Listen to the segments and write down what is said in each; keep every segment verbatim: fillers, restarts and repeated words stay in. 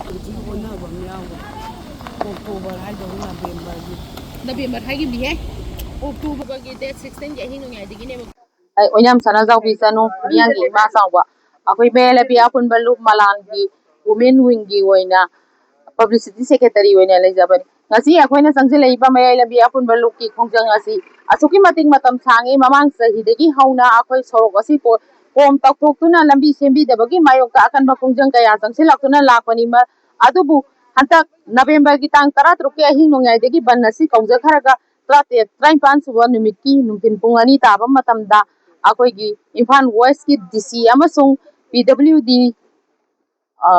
ꯍꯧꯖꯤꯛ ꯑꯣꯟꯅꯕ ꯑꯃ ꯌꯥꯎꯔꯦ꯫ ꯑꯣꯛꯇꯣꯕꯔ ꯍꯥꯏꯗꯧ ꯅꯕꯦꯝꯕꯔꯒꯤ꯫ ꯅꯕꯦꯝꯕꯔ ꯍꯥꯏꯈꯤꯕꯅꯤꯍꯦ꯫ ꯑꯣꯛꯇꯣꯕꯔꯒꯤ ꯗꯦꯠ ꯁꯤꯛꯁꯇꯤꯟꯒꯤ ꯑꯍꯤꯡ ꯅꯣꯡꯌꯥꯏꯗꯒꯤꯅꯦꯕ꯫ ꯑꯩ ꯑꯣꯏꯅꯥꯝ ꯁꯅꯥꯖꯥꯎꯕꯤ ꯆꯅꯨ, ꯃꯤꯌꯥꯡꯒꯤ ꯏꯃꯥ ꯆꯥꯎꯕ꯫ ꯑꯩꯈꯣꯏ ꯃꯌꯥꯏ ꯂꯝꯕꯤ ꯑꯄꯨꯟꯕ ꯂꯨꯞ ꯃꯂꯥꯟꯒꯤ ꯋꯨꯃꯦꯟ ꯋꯤꯡꯒꯤ ꯑꯣꯏꯅ ꯄꯕ꯭ꯂꯤꯁꯤꯇꯤ ꯁꯦꯀ꯭ꯔꯦꯇꯔꯤ ꯑꯣꯏꯅ ꯂꯩꯖꯕꯅꯤ꯫ ꯉꯁꯤ ꯑꯩꯈꯣꯏꯅ ꯆꯪꯁꯤꯜꯂꯛꯏꯕ ꯃꯌꯥꯏ ꯂꯝꯕꯤ ꯑꯄꯨꯟꯕ ꯂꯨꯞꯀꯤ ꯈꯣꯡꯖꯪ ꯑꯁꯤ ꯑꯁꯨꯛꯀꯤ ꯃꯇꯤꯛ ꯃꯇꯝ ꯁꯥꯡꯉꯤ꯫ ꯃꯃꯥꯡ ꯆꯍꯤꯗꯒꯤ ꯍꯧꯅ ꯑꯩꯈꯣꯏ ꯁꯣꯔꯣꯛ ꯑꯁꯤ ꯀꯣ-, ꯀꯣꯝ ꯇꯧꯊꯣꯛꯇꯨꯅ ꯂꯝꯕꯤ ꯁꯦꯝꯕꯤꯗꯕꯒꯤ ꯃꯥꯌꯣꯛꯇ ꯑꯀꯟꯕ ꯈꯣꯡꯖꯪ ꯀꯌꯥ ꯆꯪꯁꯤꯜꯂꯛꯇꯨꯅ ꯂꯥꯛꯄꯅꯤ꯫ ꯃ-, ꯑꯗꯨꯕꯨ ꯍꯟꯗꯛ ꯅꯕꯦꯝꯕꯔꯒꯤ ꯇꯥꯡ ꯇꯔꯥꯇꯔꯨꯛꯀꯤ ꯑꯍꯤꯡ ꯅꯣꯡꯌꯥꯏꯗꯒꯤ ꯕꯟ ꯑꯁꯤ ꯀꯧꯖꯈ꯭ꯔꯒ ꯇꯔꯥꯇꯔꯦꯠ, ꯇꯔꯥꯅꯤꯄꯥꯟ ꯁꯨꯕ ꯅꯨꯃꯤꯠꯀꯤ ꯅꯨꯡꯊꯤꯜ ꯄꯨꯡ ꯑꯅꯤ ꯇꯥꯕ ꯃꯇꯝꯗ ꯑꯩꯈꯣꯏꯒꯤ ꯏꯝꯐꯥꯜ ꯋꯦꯁꯀꯤ ꯗꯤ ꯁꯤ ꯑꯃꯁꯨꯡ ꯄꯤ ꯗꯕ꯭ꯂꯤꯎ ꯗꯤ, ꯑ,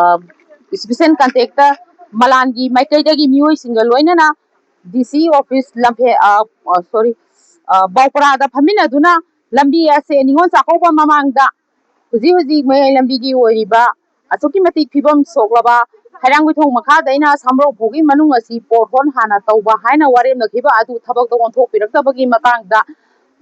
ꯏꯁꯄꯤꯁꯦꯜ ꯀꯟꯇꯦꯛꯇ ꯃꯂꯥꯟꯒꯤ ꯃꯥꯏꯀꯩꯗꯒꯤ ꯃꯤꯑꯣꯏꯁꯤꯡꯒ ꯂꯣꯏꯅꯅ ꯗꯤ ꯁꯤ ꯑꯣꯐꯤꯁ ꯂꯝꯐꯦ-, ꯑ, ꯑ, ꯁꯣꯔꯤ, ꯑ, ꯕꯥꯎꯄꯔꯥꯗ ꯐꯝꯃꯤꯟꯅꯗꯨꯅ ꯂꯝꯕꯤ ꯑꯁꯦ ꯅꯤꯉꯣꯜ ꯆꯥꯛꯀꯧꯕ ꯃꯃꯥꯡꯗ ꯍꯧꯖꯤꯛ ꯍꯧꯖꯤꯛ ꯃꯌꯥꯏ ꯂꯝꯕꯤꯒꯤ ꯑꯣꯏꯔꯤꯕ ꯑꯁꯨꯛꯀꯤ ꯃꯇꯤꯛ ꯐꯤꯕꯝ ꯁꯣꯛꯂꯕ ꯍꯩꯔꯥꯡꯒꯣꯏꯊꯣꯡ ꯃꯈꯥꯗꯩꯅ ꯁꯥꯝꯕ꯭ꯔꯧ ꯐꯥꯎꯒꯤ ꯃꯅꯨꯡ ꯑꯁꯤ ꯄꯣꯔ ꯍꯣꯟ ꯍꯥꯟꯅ ꯇꯧꯕ ꯍꯥꯏꯅ ꯋꯥꯔꯦꯞꯅꯈꯤꯕ ꯑꯗꯨ ꯊꯕꯛꯇ ꯑꯣꯟꯊꯣꯛꯄꯤꯔꯛꯇꯕꯒꯤ ꯃꯇꯥꯡꯗ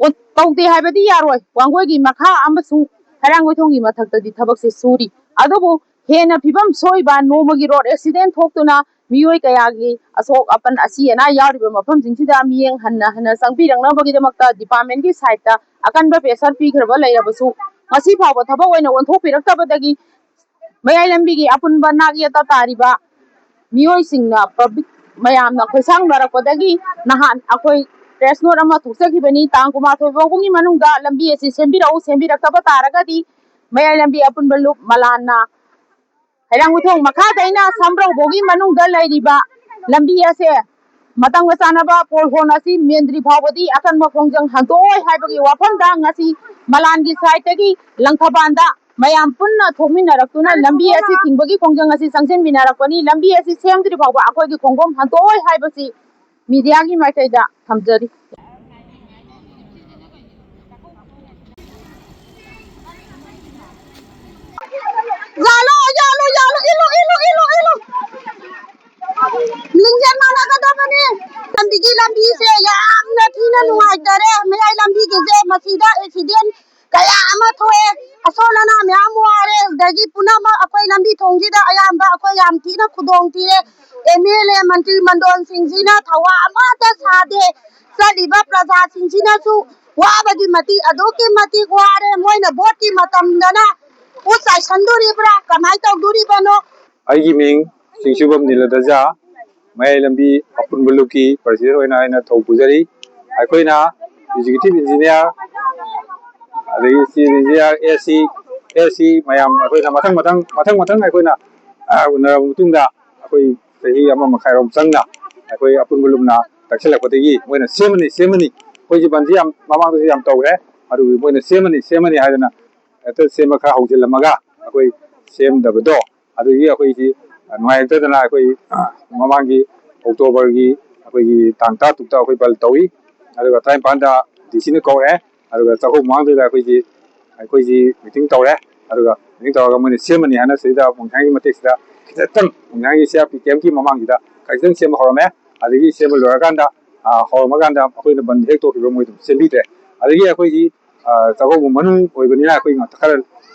ꯑꯣ-, ꯇꯧꯗꯦ ꯍꯥꯏꯕꯗꯤ ꯌꯥꯔꯣꯏ꯫ ꯋꯥꯡꯒꯣꯏꯒꯤ ꯃꯈꯥ ꯑꯃꯁꯨꯡ ꯍꯩꯔꯥꯡꯒꯣꯏꯊꯣꯡꯒꯤ ꯃꯊꯛꯇꯗꯤ ꯊꯕꯛꯁꯦ ꯁꯨꯔꯤ꯫ ꯑꯗꯨꯕꯨ ꯍꯦꯟꯅ ꯐꯤꯕꯝ ꯁꯣꯛꯏꯕ ꯅꯣꯡꯃꯒꯤ ꯔꯣꯗ ꯑꯦꯛꯁꯤꯗꯦꯟ ꯊꯣꯛꯇꯨꯅ ꯃꯤꯑꯣꯏ ꯀꯌꯥꯒꯤ ꯑꯁꯣꯛ ꯑꯄꯟ, ꯑꯁꯤ ꯑꯅꯥ ꯌꯥꯎꯔꯤꯕ ꯃꯐꯝꯁꯤꯡꯁꯤꯗ ꯃꯤꯠꯌꯦꯡ ꯍꯟꯅ ꯍꯟꯅ ꯆꯪꯕꯤꯔꯛꯅꯕꯒꯤꯗꯃꯛꯇ ꯗꯤꯄꯥꯔꯠꯃꯦꯟꯒꯤ ꯁꯥꯏꯠꯇ ꯑꯀꯟꯕ ꯄ꯭ꯔꯦꯁꯔ ꯄꯤꯈ꯭ꯔꯕ ꯂꯩꯔꯕꯁꯨ, ꯉꯁꯤ ꯐꯥꯎꯕ ꯊꯕꯛ ꯑꯣꯏꯅ ꯑꯣꯟꯊꯣꯛꯄꯤꯔꯛꯇꯕꯗꯒꯤ ꯃꯌꯥꯏ ꯂꯝꯕꯤꯒꯤ ꯑꯄꯨꯟꯕ ꯅꯥꯛ ꯌꯦꯠꯇ ꯇꯥꯔꯤꯕ ꯃꯤꯑꯣꯏꯁꯤꯡꯅ, ꯄꯕ꯭ꯂꯤꯛ ꯃꯌꯥꯝꯅ ꯈꯣꯏꯁꯥꯎꯅꯔꯛꯄꯗꯒꯤ ꯅꯍꯥꯟ ꯑꯩꯈꯣꯏ ꯄ꯭ꯔꯦꯁ ꯅꯣꯠ ꯑꯃ ꯊꯣꯛꯆꯈꯤꯕꯅꯤ꯫ ꯇꯥꯡ ꯀꯨꯟꯃꯥꯊꯣꯏ ꯐꯥꯎꯕꯒꯤ ꯃꯅꯨꯡꯗ ꯂꯝꯕꯤ ꯑꯁꯤ ꯁꯦꯝꯕꯤꯔꯛꯎ, ꯁꯦꯝꯕꯤꯔꯛꯇꯕ ꯇꯥꯔꯒꯗꯤ ꯃꯌꯥꯏ ꯂꯝꯕꯤ ꯑꯄꯨꯟꯕ ꯂꯨꯞ ꯃꯂꯥꯟꯅ ꯍꯩꯔꯥꯡꯒꯣꯏꯊꯣꯡ ꯃꯈꯥꯗꯩꯅ ꯁꯥꯝꯕ꯭ꯔꯧ ꯐꯥꯎꯒꯤ ꯃꯅꯨꯡꯗ ꯂꯩꯔꯤꯕ ꯂꯝꯕꯤ ꯑꯁꯦ ꯃꯇꯝꯒ ꯆꯥꯟꯅꯕ ꯄꯣꯔ ꯍꯣꯟ ꯑꯁꯤ ꯃꯦꯟꯗ꯭ꯔꯤ ꯐꯥꯎꯕꯗꯤ ꯑꯀꯟꯕ ꯈꯣꯡꯖꯪ ꯍꯟꯗꯣꯛꯑꯣꯏ ꯍꯥꯏꯕꯒꯤ ꯋꯥꯐꯝꯗ ꯉꯁꯤ ꯃꯂꯥꯟꯒꯤ ꯁꯥꯏꯠꯇꯒꯤ ꯂꯪꯊꯕꯥꯜꯗ ꯃꯌꯥꯝ ꯄꯨꯟꯅ ꯊꯣꯛꯃꯤꯟꯅꯔꯛꯇꯨꯅ ꯂꯝꯕꯤ ꯑꯁꯤ ꯊꯤꯡꯕꯒꯤ ꯈꯣꯡꯖꯪ ꯑꯁꯤ ꯆꯪꯁꯤꯟꯃꯤꯟꯅꯔꯛꯄꯅꯤ꯫ ꯂꯝꯕꯤ ꯑꯁꯤ ꯁꯦꯝꯗ꯭ꯔꯤ ꯐꯥꯎꯕ ꯑꯩꯈꯣꯏꯒꯤ ꯈꯣꯡꯐꯝ ꯍꯟꯗꯣꯛꯑꯣꯏ ꯍꯥꯏꯕꯁꯤ ꯃꯤꯗꯤꯌꯥꯒꯤ ꯃꯥꯏꯀꯩꯗ ꯊꯝꯖꯔꯤ꯫ ꯌꯥꯜꯂꯣ, ꯌꯥꯜꯂꯣ, ꯌꯥꯜꯂꯣ, ꯏꯜꯂꯣ, ꯏꯜꯂꯣ, ꯏꯜꯂꯣ, ꯏꯜꯂꯣ꯫ ꯂꯤꯡ ꯁꯤꯁꯦ ꯃꯁꯤꯗ ꯑꯦꯛꯁꯤꯗꯦꯟ ꯀꯌꯥ ꯑꯃ ꯊꯣꯛꯑꯦ꯫ ꯑꯁꯣꯟ ꯑꯅꯥ ꯃꯌꯥꯝ ꯋꯥꯔꯦ꯫ ꯑꯗꯒꯤ ꯄꯨꯝꯅꯃꯛ ꯑꯩꯈꯣꯏ ꯂꯝꯕꯤ ꯊꯣꯡꯁꯤꯗ ꯑꯌꯥꯝꯕ ꯑꯩꯈꯣꯏ ꯌꯥꯝ ꯊꯤꯅ ꯈꯨꯗꯣꯡ ꯊꯤꯔꯦ꯫ ꯑꯦꯝ ꯑꯦꯜ ꯑꯦ, ꯃꯟꯇ꯭ꯔꯤ ꯃꯟꯗꯣꯟꯁꯤꯡꯁꯤꯅ ꯊꯧꯋꯥ ꯑꯃꯠꯇ ꯁꯥꯗꯦ꯫ ꯆꯠꯂꯤꯕ ꯄ꯭ꯔꯖꯥꯁꯤꯡꯁꯤꯅꯁꯨ ꯋꯥꯕꯒꯤ ꯃꯇꯤꯛ ꯑꯗꯨꯛꯀꯤ ꯃꯇꯤꯛ ꯋꯥꯔꯦ꯫ ꯃꯣꯏꯅ ꯚꯣꯠꯀꯤ ꯃꯇꯝꯗꯅ ꯄꯣꯠ ꯆꯥꯏꯁꯟꯗꯣꯔꯤꯕ꯭ꯔꯥ, ꯀꯃꯥꯏꯅ ꯇꯧꯗꯣꯔꯤꯕꯅꯣ? ꯑꯩꯒꯤ ꯃꯤꯡ ꯆꯤꯡꯁꯨꯕꯝ ꯅꯤꯂꯗꯖꯥ, ꯃꯌꯥꯏ ꯂꯝꯕꯤ ꯑꯄꯨꯟꯕ ꯂꯨꯞꯀꯤ ꯄ꯭ꯔꯁꯤꯗꯦꯟ ꯑꯣꯏꯅ ꯑꯩꯅ ꯊꯧ ꯄꯨꯖꯔꯤ꯫ ꯑꯩꯈꯣꯏꯅ ꯑꯦꯛꯖꯤꯀ꯭ꯌꯨꯇꯤꯚ ꯏꯟꯖꯤꯅꯤꯌꯥꯔ, ꯑꯗꯒꯤ ꯆꯤꯐ ꯏꯟꯖꯤꯅꯤꯌꯥꯔ, ꯑꯦ ꯁꯤ, ꯑꯦ ꯁꯤ ꯃꯌꯥꯝ ꯑꯩꯈꯣꯏꯅ ꯃꯊꯪ ꯃꯊꯪ, ꯃꯊꯪ ꯃꯊꯪ ꯑꯩꯈꯣꯏꯅ, ꯑ, ꯎꯅꯔꯕ ꯃꯇꯨꯡꯗ ꯑꯩꯈꯣꯏ ꯆꯍꯤ ꯑꯃ ꯃꯈꯥꯏꯔꯣꯝ ꯆꯪꯅ ꯑꯩꯈꯣꯏ ꯑꯄꯨꯟꯕ ꯂꯨꯞꯅ ꯇꯛꯁꯤꯜꯂꯛꯄꯗꯒꯤ ꯃꯣꯏꯅ ꯁꯦꯝꯃꯅꯤ, ꯁꯦꯝꯃꯅꯤ, ꯑꯩꯈꯣꯏꯁꯦ ꯕꯟꯁꯤ ꯌꯥꯝ ꯃꯃꯥꯡꯗꯁꯨ ꯌꯥꯝ ꯇꯧꯈ꯭ꯔꯦ, ꯑꯗꯨꯒꯤ ꯃꯣꯏꯅ ꯁꯦꯝꯃꯅꯤ, ꯁꯦꯝꯃꯅꯤ ꯍꯥꯏꯗꯅ ꯍꯦꯛꯇ ꯁꯦꯝꯕ ꯈꯔ ꯍꯧꯖꯤꯜꯂꯝꯃꯒ ꯑꯩꯈꯣꯏ ꯁꯦꯝꯗꯕꯗꯣ, ꯑꯗꯨꯒꯤ ꯑꯩꯈꯣꯏꯁꯤ ꯅꯨꯡꯉꯥꯏꯔꯛꯇꯗꯅ ꯑꯩꯈꯣꯏ ꯃꯃꯥꯡꯒꯤ ꯑꯣꯛꯇꯣꯕꯔꯒꯤ ꯑꯩꯈꯣꯏꯒꯤ ꯇꯥꯡ ꯇꯔꯥꯇꯔꯨꯛꯇ ꯑꯩꯈꯣꯏ ꯕꯟ ꯇꯧꯏ꯫ ꯑꯗꯨꯒ ꯇꯔꯥꯅꯤꯄꯥꯟꯗ ꯗꯤ ꯁꯤꯅ ꯀꯧꯔꯛꯑꯦ꯫ ꯑꯗꯨꯒ ꯆꯥꯛꯀꯧꯕ ꯃꯃꯥꯡꯗꯨꯗ ꯑꯩꯈꯣꯏꯁꯤ, ꯑꯩꯈꯣꯏꯁꯤ ꯃꯤꯇꯤꯡ ꯇꯧꯔꯦ꯫ ꯑꯗꯨꯒ ꯃꯤꯇꯤꯡ ꯇꯧꯔꯒ ꯃꯣꯏꯅ ꯁꯦꯝꯃꯅꯤ ꯍꯥꯏꯅ ꯁꯤꯗ ꯃꯣꯡꯁꯥꯡꯒꯤ ꯃꯇꯦꯛꯁꯤꯗ ꯈꯤꯇꯪ, ꯃꯣꯡꯁꯥꯡꯒꯤ ꯁꯤ ꯑꯥꯔ ꯄꯤ ꯀꯦꯝꯞꯀꯤ ꯃꯃꯥꯡꯁꯤꯗ ꯈꯤꯇꯪ ꯁꯦꯝꯕ ꯍꯧꯔꯝꯃꯦ꯫ ꯑꯗꯒꯤ ꯁꯦꯝꯕ ꯂꯣꯏꯔꯀꯥꯟꯗ, ꯑ, ꯍꯧꯔꯝꯃꯀꯥꯟꯗ ꯑꯩꯈꯣꯏꯅ ꯕꯟ ꯍꯦꯛ ꯇꯣꯛꯈꯤꯕ ꯃꯣꯏ ꯑꯗꯨꯝ ꯁꯦꯝꯕꯤꯗ꯭ꯔꯦ꯫ ꯑꯗꯒꯤ ꯑꯩꯈꯣꯏꯒꯤ, ꯑ, ꯆꯥꯛꯀꯧꯕ ꯃꯅꯨꯡ ꯑꯣꯏꯕꯅꯤꯅ ꯑꯩꯈꯣꯏ ꯉꯥꯛꯇ ꯈꯔ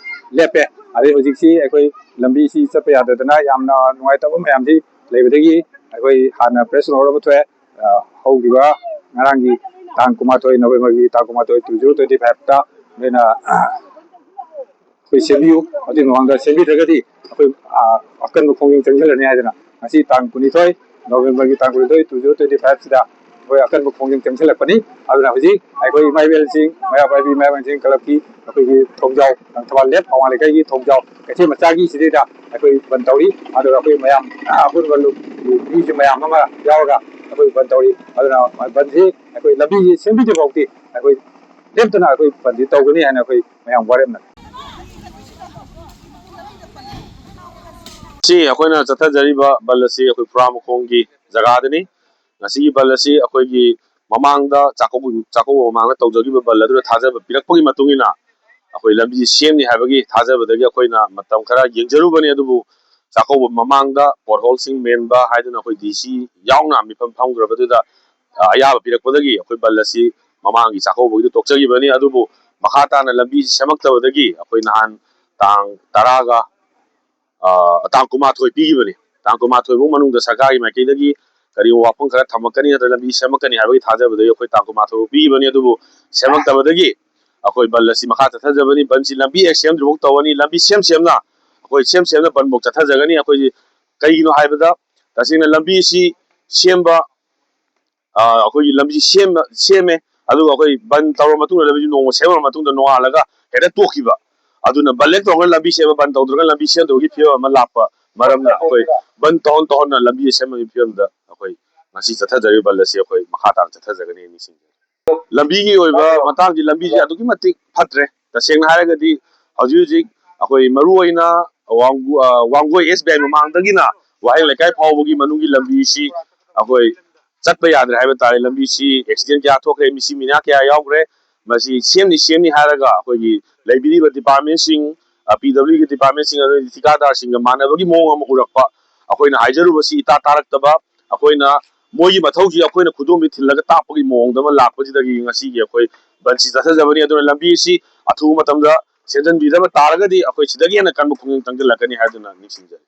ꯂꯦꯞꯄꯦ꯫ ꯑꯗꯩ ꯍꯧꯖꯤꯛꯁꯤ ꯑꯩꯈꯣꯏ ꯂꯝꯕꯤꯁꯤ ꯆꯠꯄ ꯌꯥꯗꯗꯅ ꯌꯥꯝꯅ ꯅꯨꯡꯉꯥꯏꯇꯕ ꯃꯌꯥꯝꯁꯤ ꯂꯩꯕꯗꯒꯤ ꯑꯩꯈꯣꯏ ꯍꯥꯟꯅ ꯄ꯭ꯔꯦꯁ ꯅꯣꯠ ꯑꯃ ꯊꯣꯛꯑꯦ꯫ ꯑ, ꯍꯧꯈꯤꯕ ꯉꯔꯥꯡꯒꯤ ꯇꯥꯡ ꯀꯨꯟꯃꯥꯊꯣꯏ, ꯅꯕꯦꯝꯕꯔꯒꯤ ꯇꯥꯡ ꯀꯨꯟꯃꯥꯊꯣꯏ, two zero twenty five ꯇ ꯅꯣꯏꯅ, ꯑ, ꯑꯩꯈꯣꯏ ꯁꯦꯝꯕꯤꯌꯨ꯫ ꯑꯗꯨꯒꯤ ꯃꯃꯥꯡꯗ ꯁꯦꯝꯕꯤꯗ꯭ꯔꯒꯗꯤ ꯑꯩꯈꯣꯏ, ꯑ, ꯑꯀꯟꯕ ꯈꯣꯡꯖꯪ ꯆꯪꯁꯤꯜꯂꯅꯤ ꯍꯥꯏꯗꯅ ꯉꯁꯤ ꯇꯥꯡ ꯀꯨꯟꯅꯤꯊꯣꯏ ꯅꯕꯦꯝꯕꯔꯒꯤ ꯇꯥꯡ ꯀꯨꯟꯅꯤꯊꯣꯏ, two zero twenty five ꯁꯤꯗ ꯑꯩꯈꯣꯏ ꯑꯀꯟꯕ ꯈꯣꯡꯖꯪ ꯆꯪꯁꯤꯜꯂꯛꯄꯅꯤ꯫ ꯑꯗꯨꯅ ꯍꯧꯖꯤꯛ ꯑꯩꯈꯣꯏ ꯏꯃꯥ ꯏꯕꯦꯜꯁꯤꯡ, ꯃꯩꯔꯥ ꯄꯥꯏꯕꯤ ꯏꯃꯥ ꯏꯕꯦꯜꯁꯤꯡ ꯀ꯭ꯂꯕꯀꯤ ꯑꯩꯈꯣꯏꯒꯤ ꯊꯣꯡꯖꯥꯎ, ꯂꯪꯊꯕꯥꯜ ꯂꯦꯞ ꯑꯋꯥꯡ ꯂꯩꯀꯥꯏꯒꯤ ꯊꯣꯡꯖꯥꯎ ꯀꯩꯊꯦꯜ ꯃꯆꯥꯒꯤ ꯁꯤꯗꯩꯗ ꯑꯩꯈꯣꯏ ꯕꯟ ꯇꯧꯔꯤ꯫ ꯑꯗꯨꯒ ꯑꯩꯈꯣꯏ ꯃꯌꯥꯝ, ꯑ, ꯑꯄꯨꯟꯕ ꯂꯨꯞ-, ꯃꯤꯁꯨ ꯃꯌꯥꯝ ꯑꯃ ꯌꯥꯎꯔꯒ ꯑꯩꯈꯣꯏ ꯕꯟ ꯇꯧꯔꯤ꯫ ꯑꯗꯨꯅ ꯕꯟꯁꯤ ꯑꯩꯈꯣꯏ ꯂꯝꯕꯤꯁꯤ ꯁꯦꯝꯕꯤꯗ꯭ꯔꯤ ꯐꯥꯎꯗꯤ ꯑꯩꯈꯣꯏ ꯂꯦꯞꯇꯅ ꯑꯩꯈꯣꯏ ꯕꯟꯁꯤ ꯇꯧꯒꯅꯤ ꯍꯥꯏꯅ ꯑꯩꯈꯣꯏ ꯃꯌꯥꯝ ꯋꯥꯔꯦꯞꯅꯔꯦ꯫ ꯁꯤ ꯑꯩꯈꯣꯏꯅ ꯆꯠꯊꯖꯔꯤꯕ ꯕꯟ ꯑꯁꯤ ꯑꯩꯈꯣꯏ ꯐꯨꯔꯥꯃꯈꯣꯡꯒꯤ ꯖꯒꯥꯗꯅꯤ꯫ ꯉꯁꯤꯒꯤ ꯕꯟ ꯑꯁꯤ ꯑꯩꯈꯣꯏꯒꯤ ꯃꯃꯥꯡꯗ ꯆꯥꯛꯀꯧꯕ, ꯆꯥꯛꯀꯧꯕ ꯃꯃꯥꯡꯗ ꯇꯧꯖꯈꯤꯕ ꯕꯟ ꯑꯗꯨꯗ ꯊꯥꯖꯕ ꯄꯤꯔꯛꯄꯒꯤ ꯃꯇꯨꯡ ꯏꯟꯅ ꯑꯩꯈꯣꯏ ꯂꯝꯕꯤ ꯁꯦꯝꯅꯤ ꯍꯥꯏꯕꯒꯤ ꯊꯥꯖꯕꯗꯒꯤ ꯑꯩꯈꯣꯏꯅ ꯃꯇꯝ ꯈꯔ ꯌꯦꯡꯖꯔꯨꯕꯅꯤ꯫ ꯑꯗꯨꯕꯨ ꯆꯥꯛꯀꯧꯕ ꯃꯃꯥꯡꯗ ꯄꯣꯠꯍꯣꯜꯁꯤꯡ ꯃꯦꯟꯕ ꯍꯥꯏꯗꯨꯅ ꯑꯩꯈꯣꯏ ꯗꯤ ꯁꯤ ꯌꯥꯎꯅ ꯃꯤꯐꯝ ꯐꯝꯈ꯭ꯔꯕꯗꯨꯗ, ꯑ, ꯑꯌꯥꯕ ꯄꯤꯔꯛꯄꯗꯒꯤ ꯑꯩꯈꯣꯏ ꯕꯟ ꯑꯁꯤ ꯃꯃꯥꯡꯒꯤ ꯆꯥꯛꯀꯧꯕꯒꯤꯗꯨ ꯇꯣꯛꯆꯈꯤꯕꯅꯤ꯫ ꯑꯗꯨꯕꯨ ꯃꯈꯥ ꯇꯥꯅ ꯂꯝꯕꯤꯁꯤ ꯁꯦꯝꯃꯛꯇꯕꯗꯒꯤ ꯑꯩꯈꯣꯏ ꯅꯍꯥꯟ ꯇꯥꯡ ꯇꯔꯥꯒ, ꯑ, ꯇꯥꯡ ꯀꯨꯟꯃꯥꯊꯣꯏ ꯄꯤꯈꯤꯕꯅꯤ꯫ ꯇꯥꯡ ꯀꯨꯟꯃꯥꯊꯣꯏ ꯐꯥꯎ ꯃꯅꯨꯡꯗ ꯁꯔꯀꯥꯔꯒꯤ ꯃꯥꯏꯀꯩꯗꯒꯤ ꯀꯔꯤꯒꯨꯝꯕ ꯋꯥꯐꯝ ꯈꯔ ꯊꯝꯃꯛꯀꯅꯤ ꯅꯠꯇ꯭ꯔꯒ ꯂꯝꯕꯤ ꯁꯦꯝꯃꯛꯀꯅꯤ ꯍꯥꯏꯕꯒꯤ ꯊꯥꯖꯕꯗꯒꯤ ꯑꯩꯈꯣꯏ ꯇꯥꯡ ꯀꯨꯟꯃꯥꯊꯣꯏ ꯐꯥꯎ ꯄꯤꯈꯤꯕꯅꯤ꯫ ꯑꯗꯨꯕꯨ ꯁꯦꯝꯃꯛꯇꯕꯗꯒꯤ ꯑꯩꯈꯣꯏ ꯕꯟ ꯑꯁꯤ ꯃꯈꯥ ꯆꯠꯊꯖꯕꯅꯤ꯫ ꯕꯟꯁꯤ ꯂꯝꯕꯤ ꯍꯦꯛ ꯁꯦꯝꯗ꯭ꯔꯤꯐꯥꯎ ꯇꯧꯒꯅꯤ꯫ ꯂꯝꯕꯤ ꯁꯦꯝ ꯁꯦꯝꯅ, ꯑꯩꯈꯣꯏ ꯁꯦꯝ ꯁꯦꯝꯅ ꯕꯟꯐꯧ ꯆꯠꯊꯖꯒꯅꯤ꯫ ꯑꯩꯈꯣꯏꯁꯤ ꯀꯩꯒꯤꯅꯣ ꯍꯥꯏꯕꯗ, ꯇꯁꯦꯡꯅ ꯂꯝꯕꯤꯁꯤ ꯁꯦꯝꯕ, ꯑ, ꯑꯩꯈꯣꯏꯒꯤ ꯂꯝꯕꯤ ꯁꯦꯝꯕ, ꯁꯦꯝꯃꯦ, ꯑꯗꯨꯒ ꯑꯩꯈꯣꯏ ꯕꯟ ꯇꯧꯔ ꯃꯇꯨꯡꯗ, ꯂꯝꯕꯤꯁꯤ ꯅꯣꯡꯃ ꯁꯦꯝꯃ ꯃꯇꯨꯡꯗ ꯅꯣꯡꯉꯥꯜꯂꯒ ꯍꯦꯛꯇ ꯇꯣꯛꯈꯤꯕ꯫ ꯑꯗꯨꯅ ꯕꯟ ꯍꯦꯛ ꯇꯧꯔꯒ ꯂꯝꯕꯤ ꯁꯦꯝꯕ, ꯕꯟ ꯇꯧꯗ꯭ꯔꯒ ꯂꯝꯕꯤ ꯁꯦꯝꯗꯕꯒꯤ ꯐꯤꯕꯝ ꯑꯃ ꯂꯥꯛꯄ ꯃꯔꯝꯅ ꯑꯩꯈꯣꯏ ꯕꯟ ꯇꯧꯍꯟ ꯇꯧꯍꯟꯅ ꯂꯝꯕꯤ ꯁꯦꯝꯕꯒꯤ ꯐꯤꯕꯝꯗ ꯑꯩꯈꯣꯏ ꯉꯁꯤ ꯆꯠꯊꯖꯔꯤꯕ ꯕꯟ ꯑꯁꯤ ꯑꯩꯈꯣꯏ ꯃꯈꯥ ꯇꯥꯅ ꯆꯠꯊꯖꯒꯅꯤ ꯅꯤꯡꯁꯤꯡꯖꯔꯤ꯫ ꯂꯝꯕꯤꯒꯤ ꯑꯣꯏꯕ ꯃꯇꯥꯡꯁꯤ ꯂꯝꯕꯤꯁꯤ ꯑꯗꯨꯛꯀꯤ ꯃꯇꯤꯛ ꯐꯠꯇ꯭ꯔꯦ꯫ ꯇꯁꯦꯡꯅ ꯍꯥꯏꯔꯒꯗꯤ ꯍꯧꯖꯤꯛ ꯍꯧꯖꯤꯛ ꯑꯩꯈꯣꯏ ꯃꯔꯨꯑꯣꯏꯅ ꯋꯥꯡꯒꯨ-, ꯑ, ꯋꯥꯡꯒꯣꯏ ꯑꯦꯁ ꯕꯤ ꯑꯥꯏ ꯃꯃꯥꯡꯗꯒꯤꯅ ꯋꯥꯍꯦꯡ ꯂꯩꯀꯥꯏ ꯐꯥꯎꯕꯒꯤ ꯃꯅꯨꯡꯒꯤ ꯂꯝꯕꯤꯁꯤ ꯑꯩꯈꯣꯏ ꯆꯠꯄ ꯌꯥꯗ꯭ꯔꯦ ꯍꯥꯏꯕ ꯇꯥꯔꯦ꯫ ꯂꯝꯕꯤꯁꯤ ꯑꯦꯛꯁꯤꯗꯦꯟ ꯀꯌꯥ ꯊꯣꯛꯈ꯭ꯔꯦ, ꯃꯤꯁꯤ ꯃꯤꯅꯥ ꯀꯌꯥ ꯌꯥꯎꯈ꯭ꯔꯦ꯫ ꯃꯁꯤ ꯁꯦꯝꯅꯤ ꯁꯦꯝꯅꯤ ꯍꯥꯏꯔꯒ ꯑꯩꯈꯣꯏꯒꯤ ꯂꯩꯕꯤꯔꯤꯕ ꯗꯤꯄꯥꯔꯠꯃꯦꯟꯁꯤꯡ, ꯄꯤ ꯗꯕ꯭ꯂꯤꯎꯒꯤ ꯗꯤꯄꯥꯔꯠꯃꯦꯟꯁꯤꯡ, ꯑꯗꯩ ꯊꯤꯀꯥꯗꯥꯔꯁꯤꯡꯒ ꯃꯥꯟꯅꯕꯒꯤ ꯃꯑꯣꯡ ꯑꯃ ꯎꯔꯛꯄ, ꯑꯩꯈꯣꯏꯅ ꯍꯥꯏꯖꯔꯨꯕꯁꯤ ꯏꯇꯥ ꯇꯥꯔꯛꯇꯕ, ꯑꯩꯈꯣꯏꯅ ꯃꯣꯏꯒꯤ ꯃꯊꯧꯁꯤ ꯑꯩꯈꯣꯏꯅ ꯈꯨꯗꯣꯝꯕꯤ ꯊꯤꯜꯂꯒ ꯇꯥꯛꯄꯒꯤ ꯃꯑꯣꯡꯗ ꯑꯃ ꯂꯥꯛꯄꯁꯤꯗꯒꯤ ꯉꯁꯤꯒꯤ ꯑꯩꯈꯣꯏ ꯕꯟꯁꯤ ꯆꯠꯊꯖꯕꯅꯤ꯫ ꯑꯗꯨꯅ ꯂꯝꯕꯤꯁꯤ ꯑꯊꯨꯕ ꯃꯇꯝꯗ ꯁꯦꯝꯖꯤꯟꯕꯤꯗꯕ ꯇꯥꯔꯒꯗꯤ ꯑꯩꯈꯣꯏ ꯁꯤꯗꯒꯤ ꯍꯦꯟꯅ ꯀꯟꯕ ꯈꯣꯡꯖꯪ ꯆꯪꯁꯤꯜꯂꯛꯀꯅꯤ ꯍꯥꯏꯗꯨꯅ ꯅꯤꯡꯁꯤꯡꯖꯔꯤ꯫